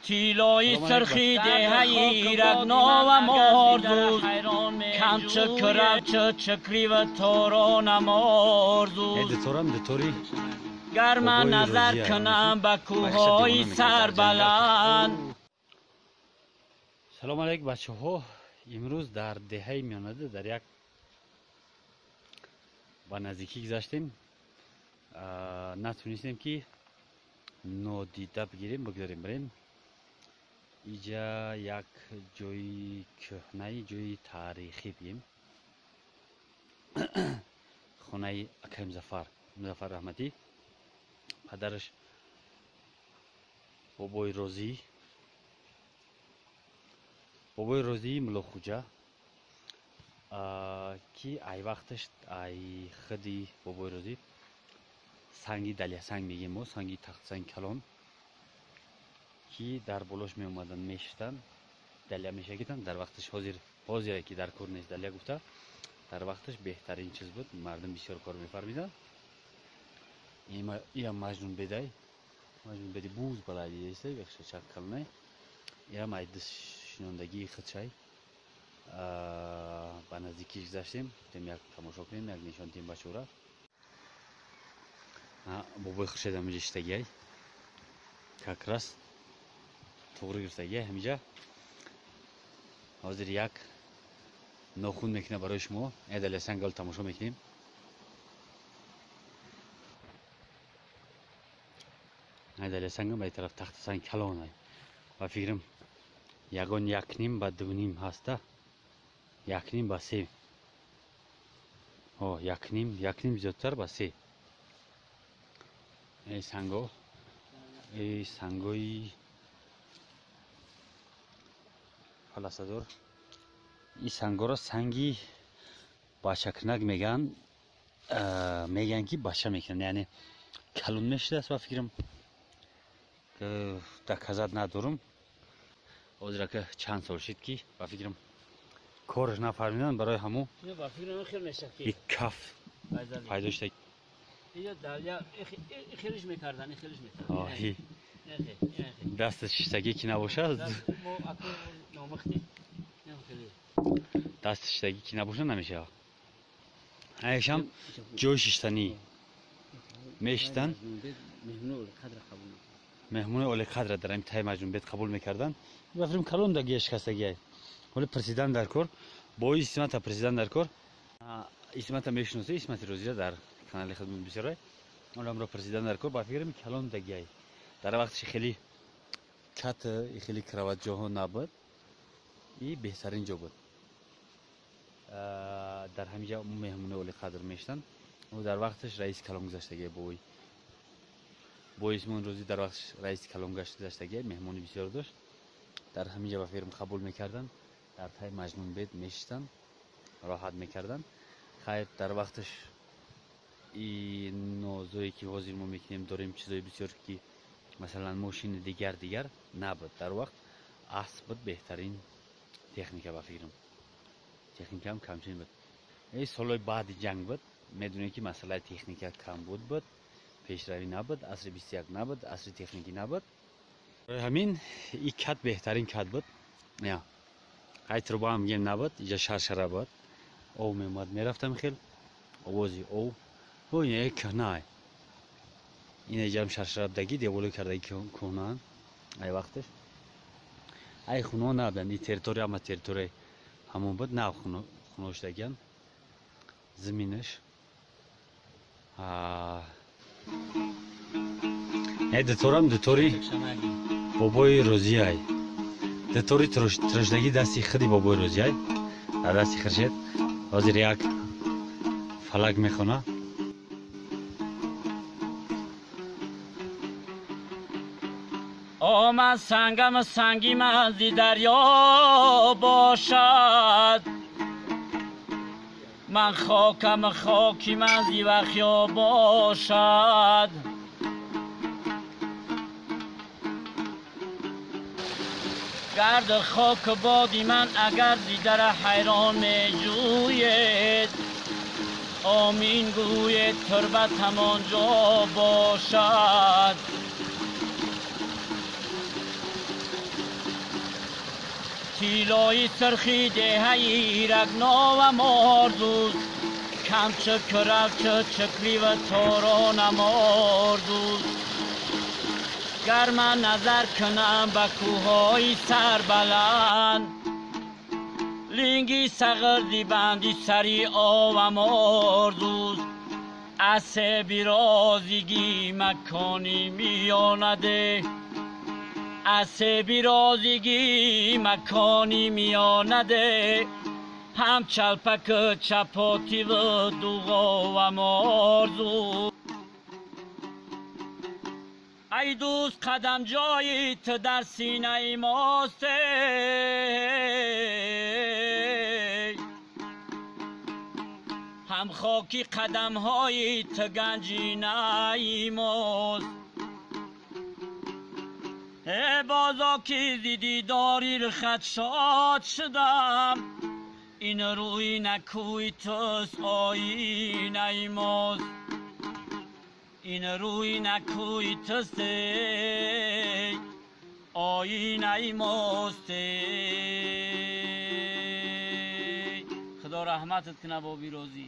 Тилои сирхи деҳаи рагновам орзуст, камчи киравчи чикрива торонам орзуст. Гар ман назар кунам ба кӯҳҳои сарбаланд. Салом алейк бачаҳо. Имрӯз дар деҳаи Миёнада дар як ба наздикӣ гузаштем. Натунистем ки нодида бигирем, бигзарем бирем. Иҷа як ҷои кӯҳнаи, ҷои таърихӣ бигем. Хонаи акаи Музаффар, Музаффар Раҳматӣ, падараш бобои Розӣ, бобои Розии Муллохуҷа, ки ай вақташ ай худи бобои Розӣ санги далиясанг мегем мо, санги тахтсанги калон, ки дар болош меомаданд, мешиштанд, далия мешакиданд. Дар вақташ ҳозире ки дар кор нест далия гуфта, дар вақташ беҳтарин чиз буд, мардум бисёр кор мефармиданд. Иам Маҷнунбедай, Маҷнунбеди буз балай дидестай, бехша чак калонай. Иам ай шинондагии худшай. Ба наздикӣ гузаштем, гуфтем як тамошо кунем, як нишон диҳем бачаҳора. Бобои Хуршед ҳаминҷа шиштагиай, как раз туғри гирифтагиай ҳаминҷа. Ҳозир як нохун мекунад барои шумо. Эдалиясангал тамошо мекунем. Эдалиясангам ба тараф тахтасанг калонай. Ба фикрам ягон 1.5 ба 2.5 ҳаста, 1.5 ба 3. О, 1.5, 1.5 зиёдтар ба 3. Эй санго, эй сангои фаласадор. Ин сангоро санги бачакунак мегӯянд, мегӯянд ки бача мекунанд, яъне калон мешудааст. Ба фикрам доказат надорум. Ҳозир ака чанд сол шид ки ба фикрам кораш нафармиданд, барои ҳамун ик каф пайдо шуда. Даст шиштагӣ ки набошад, даст шиштагӣ ки набошад намешавад. Айшам ҷои шиштанӣ мешитанд, меҳмони олиқадра дар ҳамин таи Маҷнунбед қабул мекарданд. Ба фикрам калон дагия шикастагиай. Ҳоли президент дар кор, бои Исмата президент дар кор. Исмата мешиноса, Исмати Розира дар канали хидмат бисёрай. Оламро президент дар кор, ба фикрам калон дагиай. Дар вақтиш хеле кат, хеле кроватҷоҳо набуд. И беҳтарин ҷо буд. Дар ҳамин ҷо меҳмони олиқадр мешитанд. Дар вақташ раиси калон гузаштагиай бобои. Бо Исмон Розӣ дар вақташ раиси калон гузаштагиай, меҳмони бисёр дошт. Дар ҳамин ҷо ба фикрам қабул мекарданд, дар таи Маҷнунбед мешиштанд, роҳат мекарданд. Хайр, дар вақташ и нозое ки ҳозир мо мекунем, дорем чизои бисёр ки масалан мошини дигар дигар набуд. Дар вақт асп буд беҳтарин техника ба фикрам. Техникаам камчин буд. Эй солҳои баъди ҷанг буд, медонем ки масъалаи техника камбуд буд, пешравӣ набуд, асри 21 набуд, асри техникӣ набуд. Ҳамин и кат беҳтарин кат буд. Я ай трубаам гем набуд, иҷа шаршара буд. Ов меомад, мерафтам хел овози ов. О, ин кӯҳнай. Ин иҷам шаршарабдагӣ, деволӣ кардаги кӯҳнаанд ай вақташ. Ай хуно набуданд, ин территория ама территорияи ҳамон буд, нав хуно шудагиянд. Зиминаш. Дуторам дутори бобои Розиай. Дутори тирошдагӣ дасти худи бобои Розиай, дар дасти Хуршед. Ҳозир як фалак мехона. О, ман сангам, санги ман зи дарё бошад, ман хокам, хоки ман зи вахё бошад. Гард хок боди ман агар зи дара ҳайрон меҷӯед, омин гӯед турбат ҳамон ҷо бошад. Тилои сирхи деҳаи рагновам орзуст, камчи куравчи чикливу торонам орзуст. Гар ман назар кунам ба кӯҳҳои сарбаланд, линги сағирди банди сари овам орзуст. Аз себи розигӣ макони миёнаде, аз себи розигӣ макони миёнаде, ҳам чалпаку чапотиву дуғовам орзуст. Ай дӯст, қадамҷои ту дар синаи мост, ҳам хоки қадамҳои ту ганҷинаи мост. Э бозо ки зи дидори рухат шод шудам, ин рӯи накӯи туст оинаи мост. Ин рӯи накӯи туст оинаи мост. Худо раҳматат кунад боби розӣ.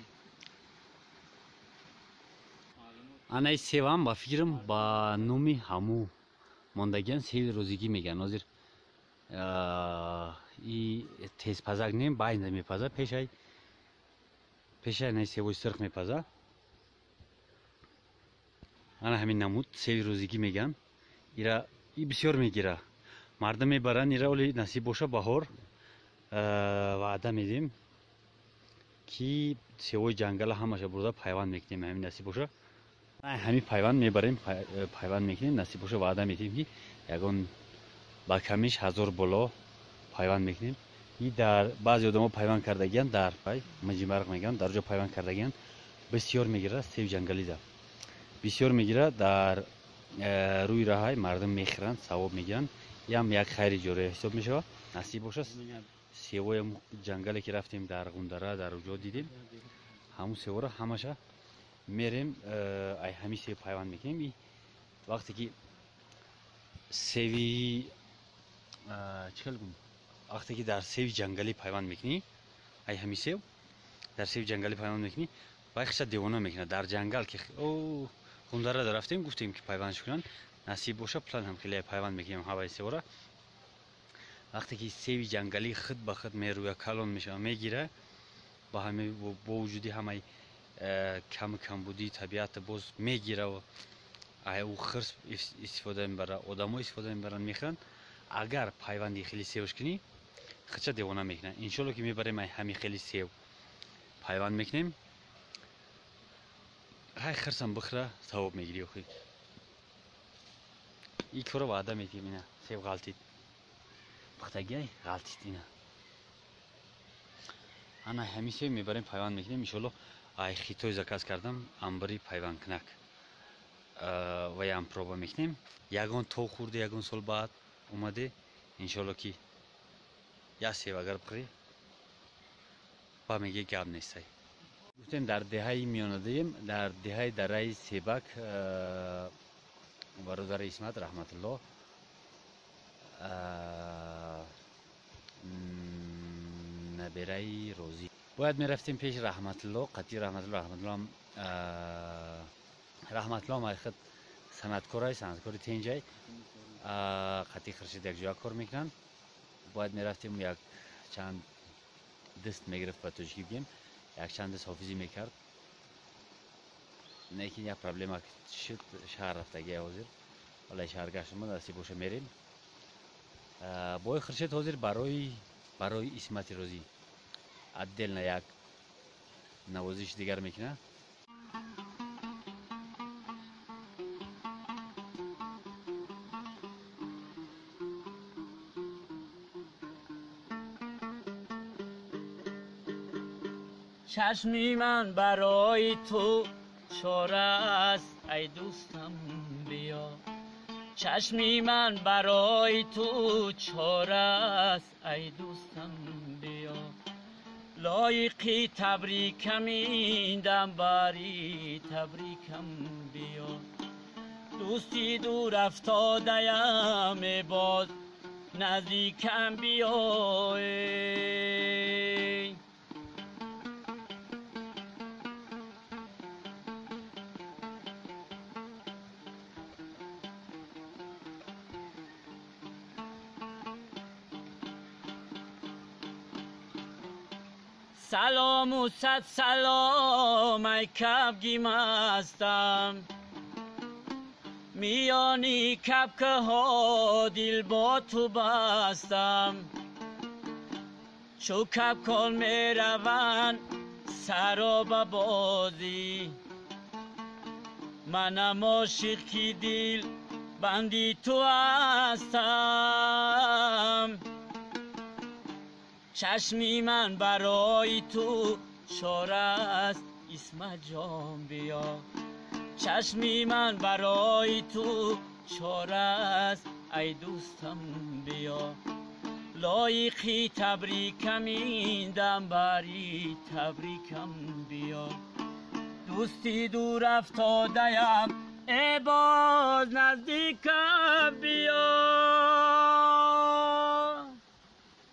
Анаи севам ба фикрам ба номи ҳаму мондагиан севи розигӣ мегӯянд. Ҳозир и тезпазак нем, байнда мепаза, пешай анаи севои сирх мепаза. Ана ҳамин намуд севи розигӣ мегӯянд. Ира и бисёр мегира, мардум мебаранд ира. Оли насиб боша, баҳор ваъда медиҳем, ки севои ҷангала ҳамаша бурда пайванд мекунем. Ҳамин насиб боша, ҳамин пайванд мебарем, пайванд мекунем. Насиб боша, ваъда медиҳем, ки ягон ба камиш 1000 боло пайванд мекунем. И дар баъзе одамо пайванд кардагиянд, дар пай миҷимарқ мегӯянд, дар ҷо пайванд кардагиянд. Бисёр мегира севи ҷангалида, бисёр мегира. Дар рӯи раҳай мардум мехӯранд, савоб мегиранд. Ям як хайри ҷория ҳисоб мешавад. Насиб боша, севои ҷангале ки рафтем дар Ғундара, дар уҷо дидем, ҳамун севора ҳамаша мерем, ай ҳамин сев пайванд мекунем. И вақте ки севи чӣ хел гум, вақте ки дар севи ҷангалӣ пайванд мекунӣ, ай ҳамин сев дар севи ҷангалӣ пайванд мекунӣ, вай хиша девона мекунад дар ҷангал. Ки о Ғундара рафтем, гуфтем ки пайвандш кунанд. Насиб боша, план ҳам хеле пайванд мекунем ҳаваи севора. Вақте ки севи ҷангалӣ худ ба худ мерӯя, калон мешава, мегира, ба ҳами бо вуҷуди ҳамаи каму камбудии табиат боз мегира, ай ӯ хирс истифода мебарад, одамо истифода мебаранд, мехӯранд. Агар пайванди хеле севш кунӣ, хича девона мекунад. Иншолло ки мебарем, ай ҳами хеле сев пайванд мекунем. Ҳай хирсам бихӯра, савоб мегирӣ. Охи и кора ваъда медиҳем. Ина сев ғалтид, пухтагиай ғалтид. Ина ана ҳамин сев мебарем, пайванд мекунем иншолло. Ай хитой заказ кардам амбари пайвандкунак, ваям проба мекунем. Ягон то хӯрде, ягон сол баъд омаде, иншолло ки як сев агар бихӯрӣ, ба мегӯи гап нестай. Гуфтем, дар деҳаи миёнадаем, дар деҳаи дараи Себак. Бародари Исмат Раҳматулло набераи Розӣ. Бояд мерафтем пеши Раҳматулло, қатъи Раҳматулло. Раҳматулло худ санъаткорай, санъаткори тенҷай, қатъи Хуршид якҷоя кор мекунанд. Бояд мерафтем, як чанд даст мегирифт, ба тоҷикӣ бигем, якчанд даст ҳофизӣ мекард. Лекин як проблема шуд, шаҳр рафтагия ҳозир, вале шаҳр гаштума, насиб боша, мерем. Бои Хуршед ҳозир барои Исмати Розӣ отдельно як навозиши дигар мекунад. Чашми ман барои ту чора аст, ай дӯстам биё. Чашми ман барои ту чора аст, ай дӯстам биё. Лоиқи табрикам ин дам, бари табрикам биё. Дӯсти дур афтодаям, боз наздикам биё. Салому сад салом, ай кабги мастам, миёни кабкаҳо дил бо ту бастам. Чу кабкон мераванд саро ба бозӣ, манам ошиқ ки дил банди ту ҳастам. Чашми ман барои ту чора аст, Исматҷон биё. Чашми ман барои ту чора аст, ай дӯстам биё. Лоиқи табрикам ин дам бари табрикам биё. Дӯсти дур афтодаям, э боз наздикам биё.